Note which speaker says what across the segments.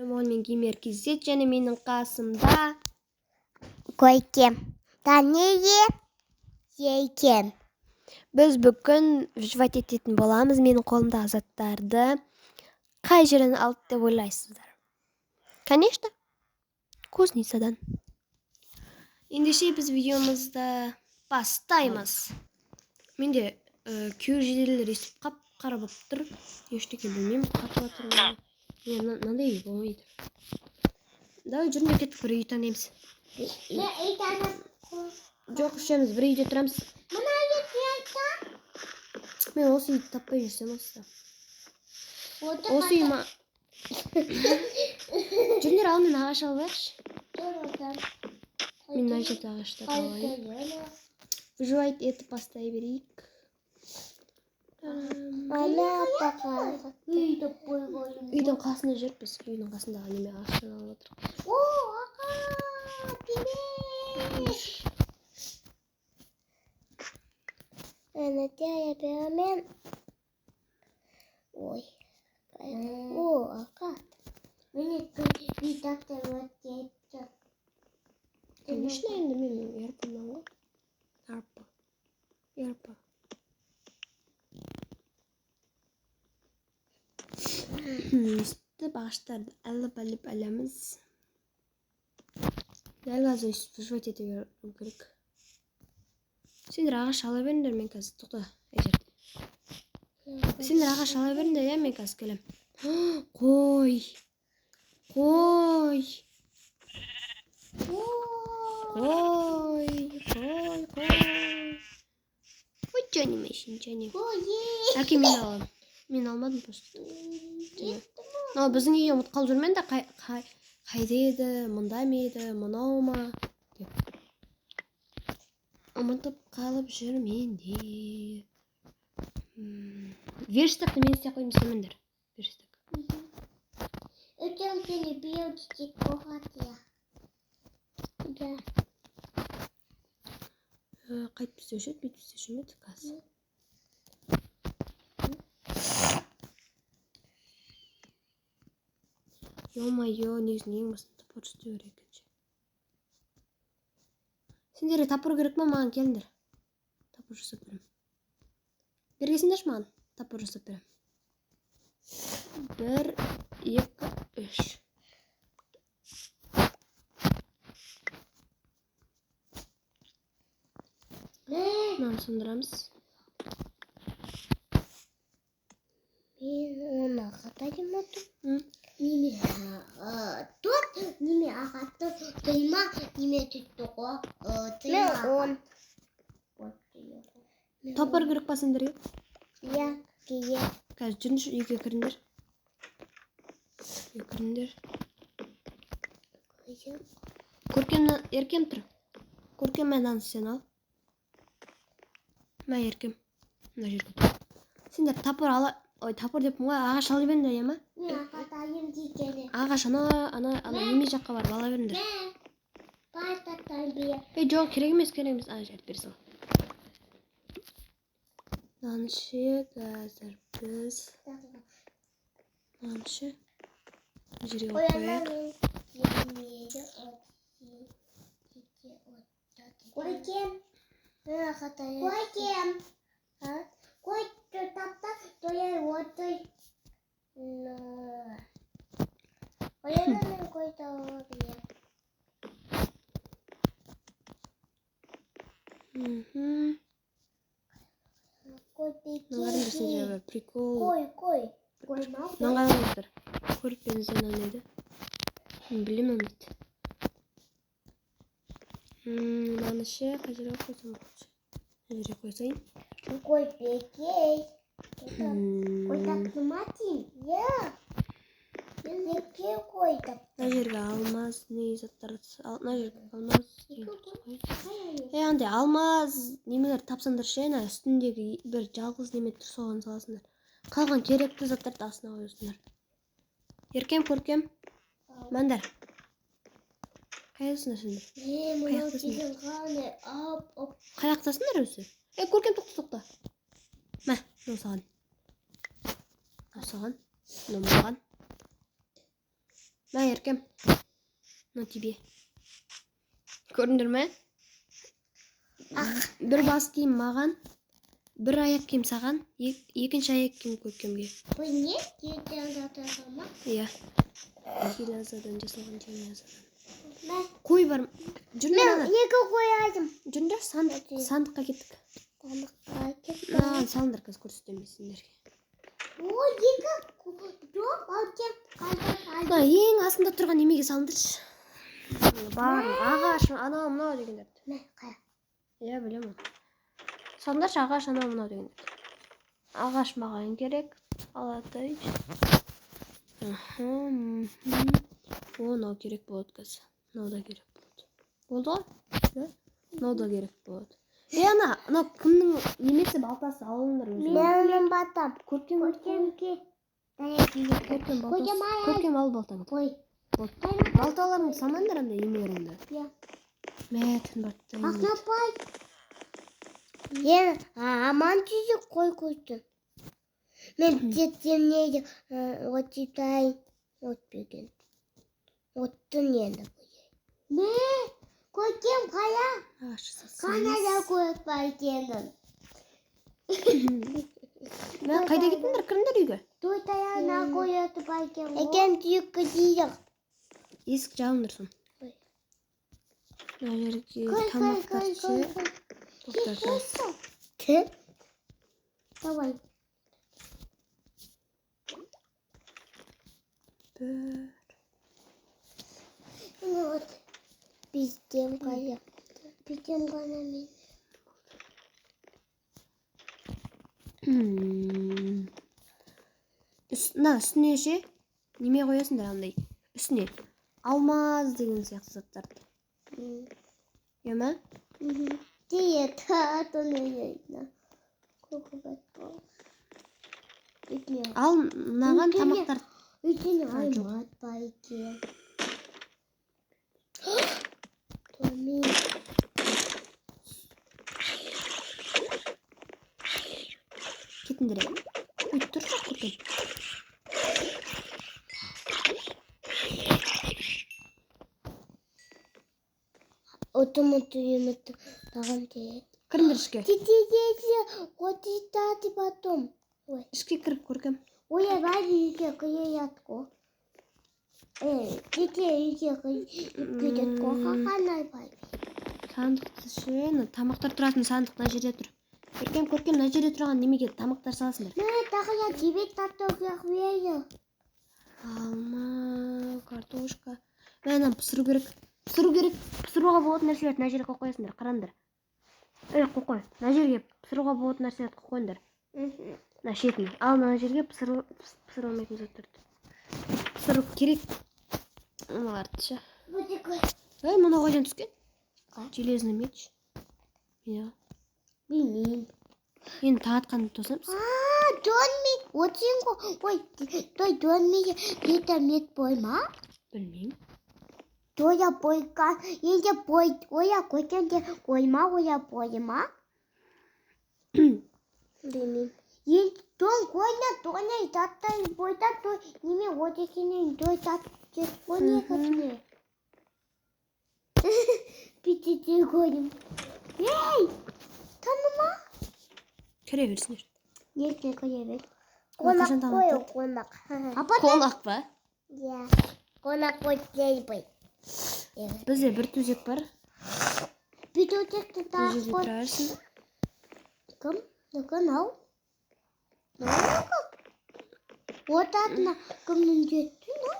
Speaker 1: Мен Геймер KZ және менің қасымда
Speaker 2: Көркем. Дания екен.
Speaker 1: Біз бүгін выживать ететін боламыз. Менің қолымдағы заттарды қай жерден алды деп ойлайсыздар? Конечно, кузницадан. Ендеше біз видеомызды бастаймыз. Менде күйеу жеделдер естіп қап-қара болып тұр. Ештеңе білмеймін, қатып жатыр ма? Не, мынандай үй болмайды. Давай жүріңдер, кеттік, бір үй таңдаймыз.
Speaker 2: Мен үй таңдап.
Speaker 1: Жоқ, үшеуміз бір үйде тұрамыз.
Speaker 2: Мына үйде тұрайық.
Speaker 1: Мен осы үйді таппай жүрсем осы. Осы үй ма? Жүріңдер, ал мен ағаш алып алайықшы. Мен мына жерде ағаштарды алайын. Выживать етіп бастай берейік.
Speaker 2: Ана бақа. Үйді қойғойым.
Speaker 1: Үйдің қасында жүріппіз. Үйдің қасындағы неме ағаштан алып отырмық.
Speaker 2: О, аға, привет. Мен. Ой. О, аға. Мені үй тақтар өтті.
Speaker 1: Конечно, енді мен ерпімнен ғой. Арпа. Ерпа. Өстіп ағаштарды алып аламыз. Дәл қазір өйстіп выживать ете беру керек. Сендер ағаш ала беріңдер, мен қазір тоқта, әжер. Сендер ағаш ала беріңдер, иә, мен қазір келемін. Қой. Қой. Қой, қой, қой. Ой, Джонни, машин, Джонни. Әке, мен аламын. Мен алмадым просто. Мынау біздің үйге ұмытып қалып жүрмін де, қайда еді, мында ма еді, мынау ма деп. Ұмытып қалып жүрмін де. Верстакты мен істеп қойдым, істемеңдер. Верстак.
Speaker 2: Өткен күні биыл тек болады я. Да.
Speaker 1: Қайтып істеуші еді, бүйтіп істеуші ме еді қазір? Ё-моё, негізінде ең басында топор істеу керек екен ше. Сендерге топор керек ма? Маған келіңдер. Топор жасап беремін. Бергесіңдерші маған, топор жасап беремін. 1, 2, 3. Мынаны сындырамыз.
Speaker 2: Мен оны ағатайым отырмын. Неме тут, неме ағатты, тыйма, неме түтті ғой, тыйма. Мен он.
Speaker 1: Топор керек па сендерге?
Speaker 2: Иә, керек.
Speaker 1: Қазір жүріңдерші, үйге кіріңдер. Үйге кіріңдер. Көркем, Еркем тұр. Көркем, мынаны сен ал. Мә, Еркем. Мына жерге тұр. Сендер топор ала, ой, топор деппін ғой, ағаш ала беріңдер, иә ма?
Speaker 2: Мен ағатайым дегені.
Speaker 1: Ағаш ана неме жаққа барып ала беріңдер.
Speaker 2: Бар бер.
Speaker 1: Ей, жоқ, керек емес, керек емес. Ана жерді бере сал. Мынаны ше, қазір біз мынаны ше, мына жерге қойып қояйық.
Speaker 2: Көркем. Көркем. Қой, тапта, тояй, отой. Ояна мен қой тауып беремін. Қой,
Speaker 1: Мына қараңдар сендер, бір прикол.
Speaker 2: Қой, қой. Қой, ма?
Speaker 1: Мынаны қараңыздар. Көріп беріңіздер, мынаны еді. Мен білемін оны дейді. Мынаны ше, қай жерге қойсам болады? Мына жерге қойсайын.
Speaker 2: Қой, бекей. Қой, таптым, деймін. Иә. Мен бекей қой таптым.
Speaker 1: Мына жерге алмаз, не заттар, мына жерге алмаз қояйын. Ей, андай алмаз немелер тапсаңдар ше, ана үстіндегі бір жалғыз неме тұр, соған саласыңдар. Қалған керекті заттарды астына қоясыңдар. Еркем, Көркем, маңдар. Қаяқтасыңдар сендер?
Speaker 2: Е, мынау
Speaker 1: Қаяқтасыңдар?
Speaker 2: деген қандай ап-ап.
Speaker 1: Қаяқтасыңдар өзі? Ей, Көркем, тоқта, тоқта. Мә, мынау саған. Мынау саған. Мынау маған. Мә, Еркем. На тебе. Көрдіңдер ме? Бір бас киім маған, бір аяқ киім саған, екінші аяқ киім Көркемге.
Speaker 2: Бұл не? Жерден жатады ма?
Speaker 1: Иә. Железодан жасалған, железодан.
Speaker 2: Мә.
Speaker 1: Қой бар. Жүріңдер
Speaker 2: Мен
Speaker 1: ана.
Speaker 2: екі қоядым.
Speaker 1: Жүріңдер, сандыққа кеттік.
Speaker 2: Тамаққа кеттік.
Speaker 1: Мынаған салыңдар, қазір көрсетемін мен сендерге.
Speaker 2: О, екі жоқ, әкем қайда салды?
Speaker 1: Мына ең астында тұрған немеге салыңдаршы. Барлық ағаш, анау мынау дегендерді.
Speaker 2: Мә, қая.
Speaker 1: Иә, білемін. Салыңдаршы ағаш, анау мынау дегендерді. Ағаш маған керек. Алатай. Аха, мхм. О, мынау керек болады қазір. Мынау да керек болады. Болды ғой? Да? Мынау да керек болады. Е, ана, мынау кімнің немесі, балтасы, алыңдар өзіңдер.
Speaker 2: Менің батам.
Speaker 1: Көркем,
Speaker 2: Көркемге.
Speaker 1: Көркем балтасы.
Speaker 2: Көркем ай.
Speaker 1: Көркем, ал балтаңды.
Speaker 2: Ой.
Speaker 1: Болды. Балталарыңды салмаңдар анда емелеріңді.
Speaker 2: Иә.
Speaker 1: Мә, түн батты.
Speaker 2: Ақнапай. Мен аман түйде қой көрдім. Мен тетемнеде оттай отпеген. Оттын енді. Ме, көкем қая?
Speaker 1: Ағаш
Speaker 2: Қандай да көк бар екенін.
Speaker 1: Мә, қайда кеттіңдер? Кіріңдер үйге.
Speaker 2: Той таяна қояды бар екен. Әкем түйекке дейді.
Speaker 1: Есік жабыңдар соны.
Speaker 2: Ой.
Speaker 1: Мына жерге
Speaker 2: Кой, кой,
Speaker 1: тамақтар
Speaker 2: кой,
Speaker 1: ше.
Speaker 2: кой, кой.
Speaker 1: Тоқтатасыз.
Speaker 2: Ты? Давай.
Speaker 1: Бір.
Speaker 2: Ну вот. Бізден қая. Бізден ғана мен.
Speaker 1: Мына үстіне ше неме қоясыңдар андай үстіне алмаз деген сияқты заттарды, иә ма? Ал мынаған тамақтар.
Speaker 2: Өйткені
Speaker 1: А, жоқ.
Speaker 2: алмат бар екен. Томи.
Speaker 1: Кетіңдер, е. Ой, тұршы, Көркем.
Speaker 2: Отымы түйемі тағам те.
Speaker 1: Кіріңдер ішке.
Speaker 2: Ти-ти-ти-ти, отитати потом. Ой.
Speaker 1: Ішке кір, Көркем.
Speaker 2: Ой, бар үйге кіре. Эй, тете үйге кіре қана бар.
Speaker 1: Сандықты ше, мына тамақтар тұратын сандық мына жерде тұр. Көркем, Көркем, мына жерде тұрған немеге тамақтар саласыңдар.
Speaker 2: Мә, тағы я тебе тату қояйын.
Speaker 1: Алма, картошка. Мә, мынаны пісіру керек. Пісіру керек. Пісіруға болатын нәрселерді мына жерге қойып қоясыңдар, қараңдар. Ей, қойып қой. Мына жерге пісіруға болатын нәрселерді қойып қойыңдар. Мына шетін. Ал мына жерге пісіре алмайтын заттарды. Пісіру керек. Мыналарды ше. Ей, мынау қайдан түскен? Железный меч. Иә.
Speaker 2: Білмеймін.
Speaker 1: Енді таң атқанды тосамыз.
Speaker 2: А, донми, отсен ғой. Ой, той донми, это мет бойма?
Speaker 1: Білмеймін.
Speaker 2: Тоя бойка, енді бой, оя көтенде қойма, оя бойма? Білмеймін. Енді дон қойна, доне, таттай бойда, той, неме отекенен той тат, кет қойне көтіне. Питете қойдым. Ей, таныма?
Speaker 1: Кіре берсіңдер.
Speaker 2: Ерте көре бер.
Speaker 1: Ой,
Speaker 2: Қонақ
Speaker 1: қашан таң
Speaker 2: қой,
Speaker 1: атады?
Speaker 2: қонақ. Апа,
Speaker 1: Қонақ па?
Speaker 2: иә. Қонақ қой, бой.
Speaker 1: Бізде бір төсек бар.
Speaker 2: Bir төсекті
Speaker 1: Бұл
Speaker 2: тағып
Speaker 1: жерде
Speaker 2: қой.
Speaker 1: тұрарсың.
Speaker 2: Кім? Нүкі мынау? Мынау кім? Отатына кімнің жетті мынау?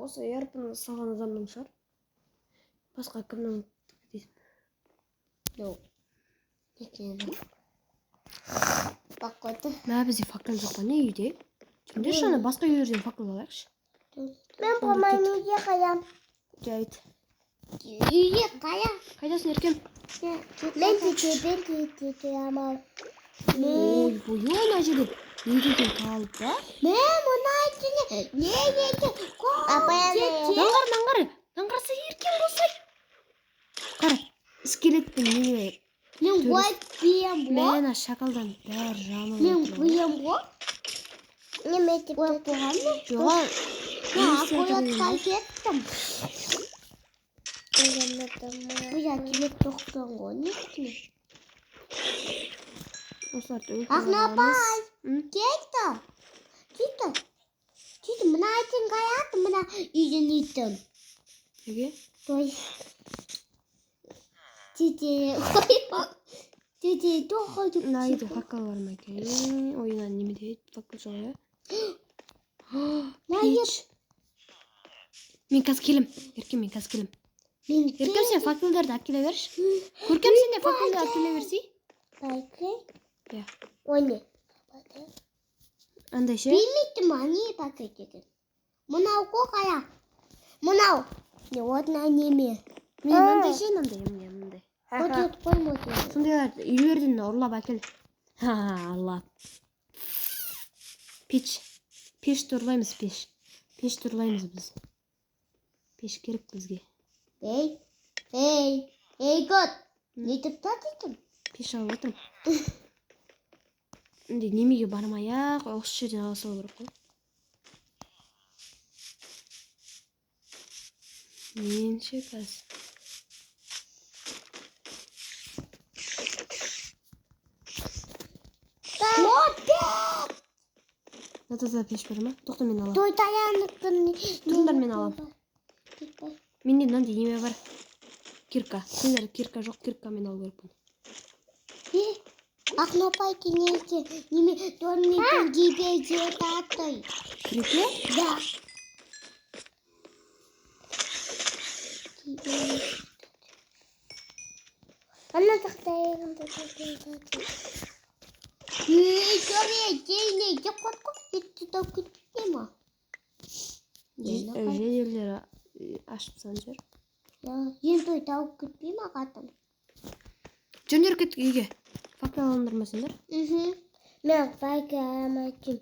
Speaker 1: Осы ерпіні салған адамның шығар. Басқа кімнің дейсің?
Speaker 2: Жоқ. Жетеді. Бақ қойды.
Speaker 1: Мә, бізде факел жоқ па, не үйде? Жүріңдерші, ана басқа үйлерден факел алайықшы.
Speaker 2: Мен болмаймын, үйге қаям.
Speaker 1: Жарайды.
Speaker 2: Үйге қаям.
Speaker 1: Қайдасың, Еркем?
Speaker 2: Мен тете, мен тете амал.
Speaker 1: Ой, ой, мына жерде не деген толпа?
Speaker 2: Мен мына айтыне не ете?
Speaker 1: Мынаны қара, мынаны қара. Мынаны қараса, Еркем болса. Қара, скелеттің неме?
Speaker 2: Мен ой бием
Speaker 1: Мә,
Speaker 2: ғой.
Speaker 1: ана шакалдан бәрі жаман.
Speaker 2: Мен бием ғой. Неме деп
Speaker 1: Жоқ,
Speaker 2: Аккуратқа кеттім. Бұя келіп тоқтың ғой, не істеймін?
Speaker 1: Осыларды өлтіріп
Speaker 2: Ақын
Speaker 1: аламыз.
Speaker 2: апай,
Speaker 1: М?
Speaker 2: кетті. Кетті. Кетті, мына айтын қаяқты, мына үйден итім.
Speaker 1: Неге?
Speaker 2: Той. Тете, тете, тоқы деп.
Speaker 1: Мына үйде факел бар ма екен? Ой, мына неме дейді? Факел жоқ, иә?
Speaker 2: Мына
Speaker 1: Пеш. Мен қазір келем. Еркем, мен қазір келем.
Speaker 2: Мен
Speaker 1: Еркем, сен факелдерді алып келе берші. Көркем, сен де факелді алып келе берсей.
Speaker 2: Байке.
Speaker 1: Иә.
Speaker 2: Ой, не?
Speaker 1: Андай ше?
Speaker 2: Білмейтін ма, не пакет деген? Мынау қой қая. Мынау. Не, одна неме.
Speaker 1: Міне мынандай ше, мынандай, міне мынандай.
Speaker 2: Вот это қой, вот это.
Speaker 1: Сондайларды үйлерден ұрлап әкел. Ха, ұрлап. Пеш. Пешті ұрлаймыз, пеш. Пешті ұрлаймыз біз. Пеш керек бізге.
Speaker 2: Ей, ей, ей, кот. Не деп татитын?
Speaker 1: Пеш алып отырмын. Мындай немеге бармай ақ осы жерден ала салу керек қой. Мен ше қазір.
Speaker 2: Вот.
Speaker 1: Мына пеш бар ма? Тоқта, мен аламын.
Speaker 2: Той таянықтың.
Speaker 1: Тұрыңдар, мен аламын. Менде мынандай неме бар. Кирка. Сендер кирка жоқ, кирка мен алу керекпін.
Speaker 2: Ақын апай кенеке неме дормитын гибе жетатай.
Speaker 1: Кірке?
Speaker 2: Да. Ана тақтайғында Ей, төре, кейне, деп қорқып кетті, тауып кетпей ма?
Speaker 1: Жеделдері ашып тастаған жер.
Speaker 2: Енді той тауып кетпей ма қатын?
Speaker 1: Жүріңдер, кеттік үйге. Факел алыңдар ма сендер?
Speaker 2: Мен байке алмайтын.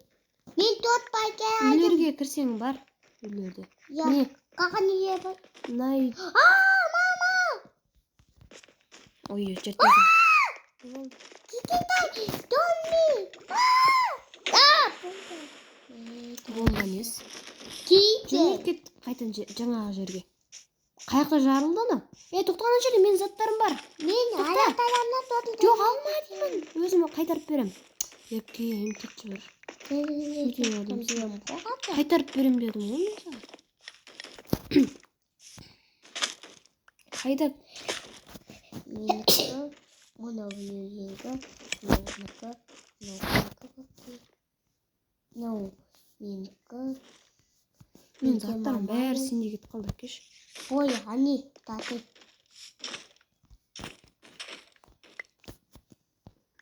Speaker 2: Мен төрт байке алдым.
Speaker 1: Үйлерге кірсең бар. Үйлерде.
Speaker 2: Я,
Speaker 1: Міне,
Speaker 2: қаған үйге бар.
Speaker 1: мына үй.
Speaker 2: А, мама!
Speaker 1: Ой, жыртылды. Не болды?
Speaker 2: Кішкентай Томми! А!
Speaker 1: Бомба несі?
Speaker 2: Кейде.
Speaker 1: Жүріңдер, кеттік қайтадан жаңағы жерге. Қай жақта жарылды анау? Ей, тоқта, ана жерде менің заттарым бар.
Speaker 2: Мен
Speaker 1: Тоқта.
Speaker 2: аяқтарымна торын.
Speaker 1: Жоқ, алма деймін. Өзім қайтарып берем. Еркем, кетші бір. Қайтарып берем дедім ғой мен саған. Қайда?
Speaker 2: Менікі, мынау менікі, мынау менікі, мынау менікі.
Speaker 1: Менің заттарым бәрі сенде кетіп қалды, әкеш.
Speaker 2: Ой, ани, таты.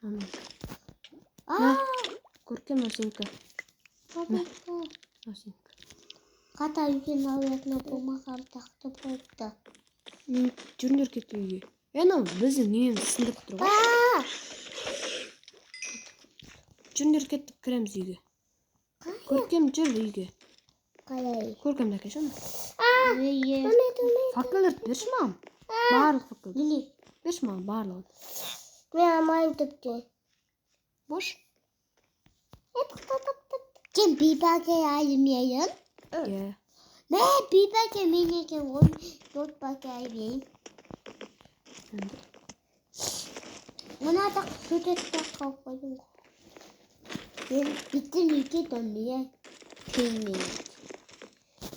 Speaker 1: Ана.
Speaker 2: А,
Speaker 1: Көркем, мынау сенікі.
Speaker 2: мына.
Speaker 1: Мынау сенікі.
Speaker 2: Қата үйген ауылына болмаған тақты болыпты.
Speaker 1: Мен жүріңдер, кеттік үйге. Е, анау біздің немемізді сындырып тұр ғой.
Speaker 2: А!
Speaker 1: Жүріңдер, кеттік, кіреміз үйге. Көркем, жүр үйге.
Speaker 2: Қалай?
Speaker 1: Көркемді әкелші ана.
Speaker 2: Үйге.
Speaker 1: Факелдерді берші маған. Барлық факелді.
Speaker 2: Міне.
Speaker 1: Берші маған барлығын.
Speaker 2: Мен алмайын тіпті.
Speaker 1: Бош.
Speaker 2: Сен бибаке алмайын?
Speaker 1: Иә.
Speaker 2: Мә, бибаке мен екен ғой. Төрт баке алмайын.
Speaker 1: Енді.
Speaker 2: Мына да суретті қалып қойдым ғой. Мен біздің үйге донбия келмейді.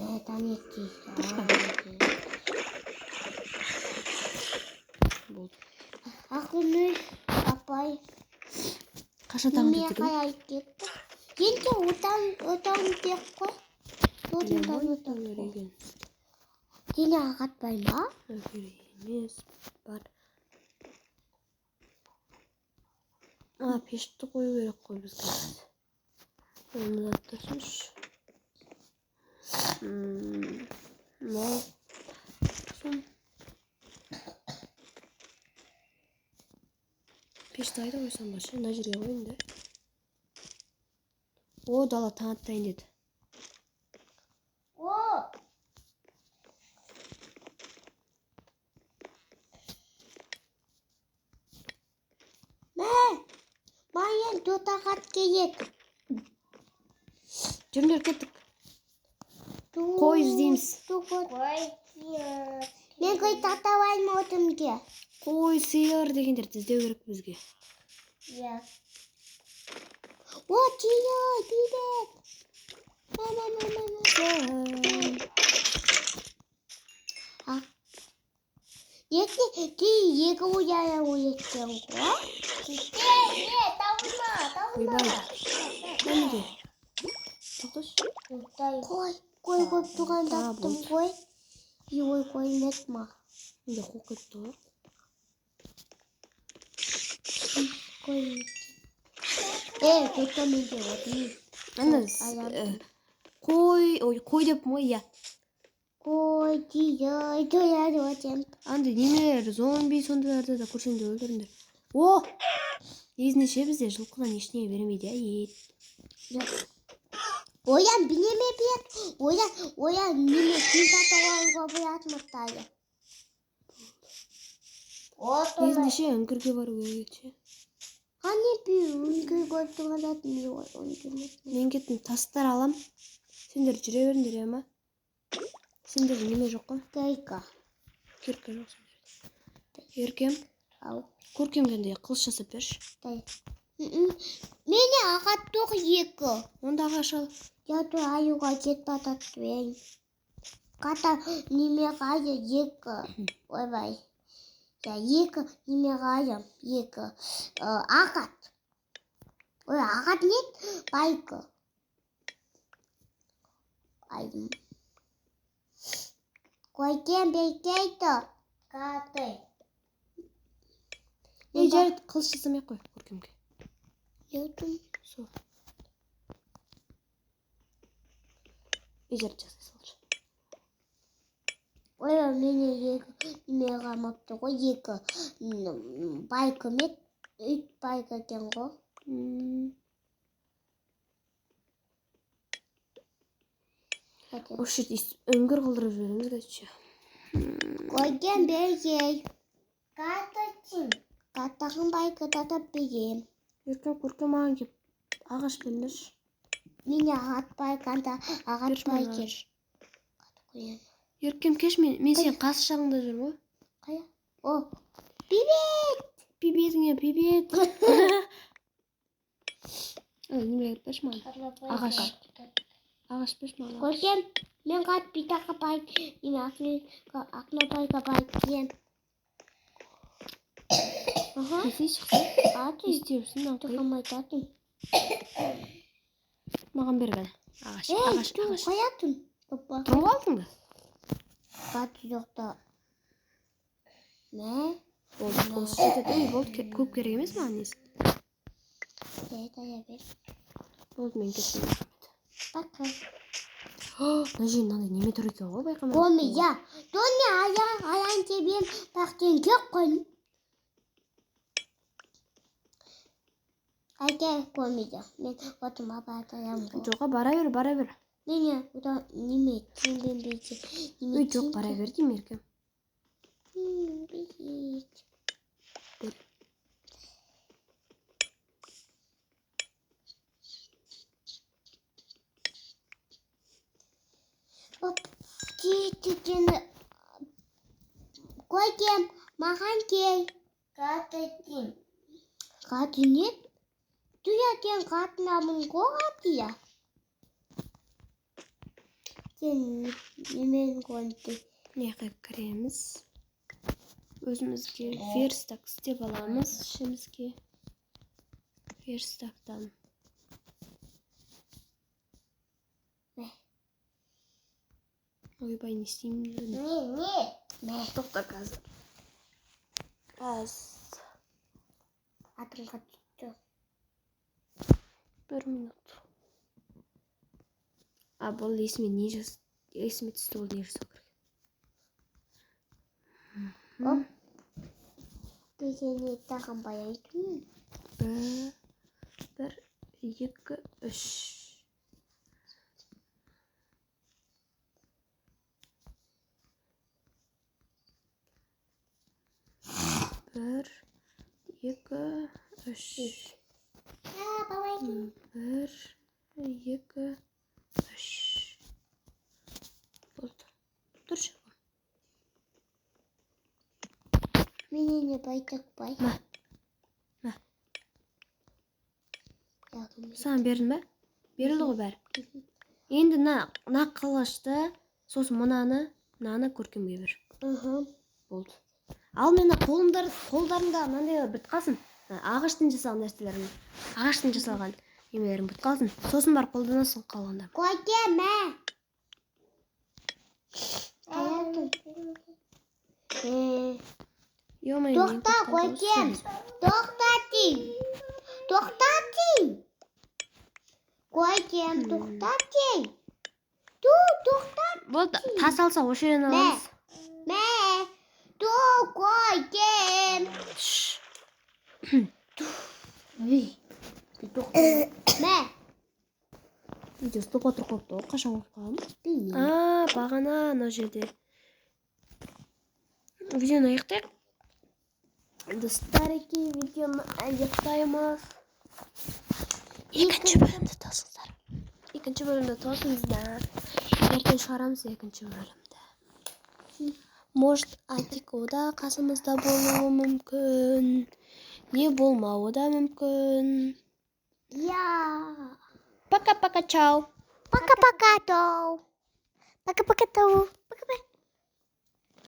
Speaker 2: Мә, таниды.
Speaker 1: Болды.
Speaker 2: Ақын апай.
Speaker 1: Қашан таң
Speaker 2: Неме
Speaker 1: атады екен?
Speaker 2: қалай кетті? Енді отан отан деп қой. Отан отан.
Speaker 1: Үйген.
Speaker 2: Сені ағатпай ма?
Speaker 1: Керек емес. Бар. А, пешті қою керек қой бізге. Оны да тұрсыншы. Мынау. Сосын. Пешті қайда қойсам ба ше? Мына жерге қояйын да. О, дала таң атайын деді.
Speaker 2: О! Мә, маған төрт ағат керек.
Speaker 1: Жүріңдер, кеттік. Қой іздейміз.
Speaker 2: Қой. Мен қой татабаймын отымге.
Speaker 1: Қой, сиыр дегендерді іздеу керек бізге.
Speaker 2: Иә. О, түйе, привет. Мама, мама, мама. А. Екі, ти екі ояна ояткен ғой. Не, табылма, табылма.
Speaker 1: Ойбай. Неге? Тоқташы.
Speaker 2: Қой, қой қойып тұрған
Speaker 1: А,
Speaker 2: таптым
Speaker 1: болды.
Speaker 2: қой. И ой, қой емес ма.
Speaker 1: Менде қуып кетті ғой.
Speaker 2: Қой. Тоқта, менде отын.
Speaker 1: Ана
Speaker 2: Аяқ.
Speaker 1: Қой, ой, қой деппін ғой, иә.
Speaker 2: Қой, түйе, тояды отын.
Speaker 1: Андай немелер, зомби сондайларды да көрсеңдер өлтіріңдер. О! Негізінде ше бізде жылқыдан ештеңе бермейді, иә, ет.
Speaker 2: Оян бірнеме береді. Оян, оян неме күн татып алуға болады мықтайды.
Speaker 1: Негізінде ше үңгірге бару керек еді ше.
Speaker 2: Қане би үңгір көріп тұрған зат мен ой үңгір емес.
Speaker 1: Мен кеттім, тастар алам. Сендер жүре беріңдер, иә ма? Сендерде неме жоқ қой?
Speaker 2: Кирка.
Speaker 1: Кирка жоқ сендерде. Еркем,
Speaker 2: Ау.
Speaker 1: Көркемге андай қылыш жасап берші.
Speaker 2: Дай. Мене ағат тоқ екі.
Speaker 1: Онда ағаш ал.
Speaker 2: Я то аюға кетіп бататпен. Қата неме қайы екі. Ойбай. Я екі неме қайы екі. Ағат. Ой, ағат не? Байкы. Айдым. Қойкен бекейді. Қаты.
Speaker 1: Ей, жарайды, қылыш жасамай ақ қой Көркемге.
Speaker 2: Ютум.
Speaker 1: Сол. Ей, жарайды, жасай салшы.
Speaker 2: Ой, мене екі неме қалмапты ғой, екі байкы ме? Үш байкы екен ғой.
Speaker 1: Осы жерде үңгір қылдырып жібереміз, короче.
Speaker 2: Қойген бергей. Қатын. Қатағын байкы татап берем.
Speaker 1: Еркем, Көркем, маған кеп ағаш беріңдерші.
Speaker 2: Мене ағат байканда ағат
Speaker 1: Берші маған
Speaker 2: байкер.
Speaker 1: ағаш.
Speaker 2: Қояйын.
Speaker 1: Еркем, кеш, мен сенің қас жағыңда жүрмін ғой.
Speaker 2: Қая? О, привет!
Speaker 1: Приветіңе, привет. Ой, неме берші маған. Ағаш. Ағаш берші маған. Ағаш.
Speaker 2: Көркем, мен қат битаққа бай, неме ақна байка байкем. Аха.
Speaker 1: Несі шықса?
Speaker 2: Аты.
Speaker 1: Не істеп жүрсің, мынау қой?
Speaker 2: Тұқамайтатын.
Speaker 1: Маған бер кәне. Ағаш,
Speaker 2: Ей,
Speaker 1: ағаш,
Speaker 2: тұр,
Speaker 1: ағаш.
Speaker 2: қоятын. Опа.
Speaker 1: Тұрып алдың ба?
Speaker 2: Қаты жоқта. Мә?
Speaker 1: Болды, осы жетеді. Ей, болды, көп керек емес маған несі.
Speaker 2: Ей, бер.
Speaker 1: Болды, мен кеттім.
Speaker 2: Пока.
Speaker 1: Мына жерде мынандай неме тұр екен ғой, байқамай.
Speaker 2: Коми, я. Доне аяқ аян тебем, бақтен кеп қойын. Әке комиді. Мен отыма батаям ғой.
Speaker 1: Жоға, бара бер, бара бер.
Speaker 2: Мене ода неме теңбен бейте.
Speaker 1: Ой, жоқ, бара бер деймін, Еркем.
Speaker 2: Бейт.
Speaker 1: Бер.
Speaker 2: Оп, тетені. Көкем, маған кел. Қатын. Қатын не? Туятен қатынамын ғой қатия. Сен немен қонды?
Speaker 1: Мына жаққа кіреміз. Өзімізге верстак істеп аламыз ішімізге. Верстактан. Ойбай, не істеймін?
Speaker 2: Не, не.
Speaker 1: Тоқта қазір. Аз.
Speaker 2: Атымға түсті.
Speaker 1: Бір минут. А, бұл есіме не жас... Есіме түсті, ол не жасау керек.
Speaker 2: Оп. Дегене тағын баяйтын.
Speaker 1: Бір, екі, үш. Бір, екі, үш. Бір, екі,
Speaker 2: Міне, байтақ бай.
Speaker 1: Мә. Мә. Саған бердім ба? Берілді ғой бәрі. Енді мына қылышты, сосын мынаны, мынаны Көркемге бер. Болды. Ал мен мына қолдарында мынандай бітіп қалсын. Мына ағаштан жасалған нәрселерің, ағаштан жасалған немелерің бітіп қалсын. Сосын барып қолданасың қалғанда.
Speaker 2: Көркем, мә. Қаяқтың?
Speaker 1: Ё-моё.
Speaker 2: Тоқта, Көркем. Тоқта деймін. Тоқта деймін. Көркем, тоқта деймін. Ту, тоқта.
Speaker 1: Болды, тас алса, осы жерден
Speaker 2: Мә.
Speaker 1: аламыз.
Speaker 2: Мә. Ту, Көркем.
Speaker 1: Шш.
Speaker 2: Үй. Тоқта. Мә.
Speaker 1: Видео столға отырып қойыпты ғой, қашан қойып қалғанмын?
Speaker 2: Білмеймін.
Speaker 1: А, бағана ана жерде. Видеоны аяқтайық. Достар, видеоны аяқтаймыз. Екінші бөлімді тосыңыздар. Екінші бөлімді тосыңыздар. Ертең шығарамыз екінші бөлімді. Может, Атико да қасымызда болуы мүмкін. Не болмауы да мүмкін.
Speaker 2: Я.
Speaker 1: Пока-пока, чао.
Speaker 2: Пока-пока, тоу. Пока-пока, тоу. Пока-пока.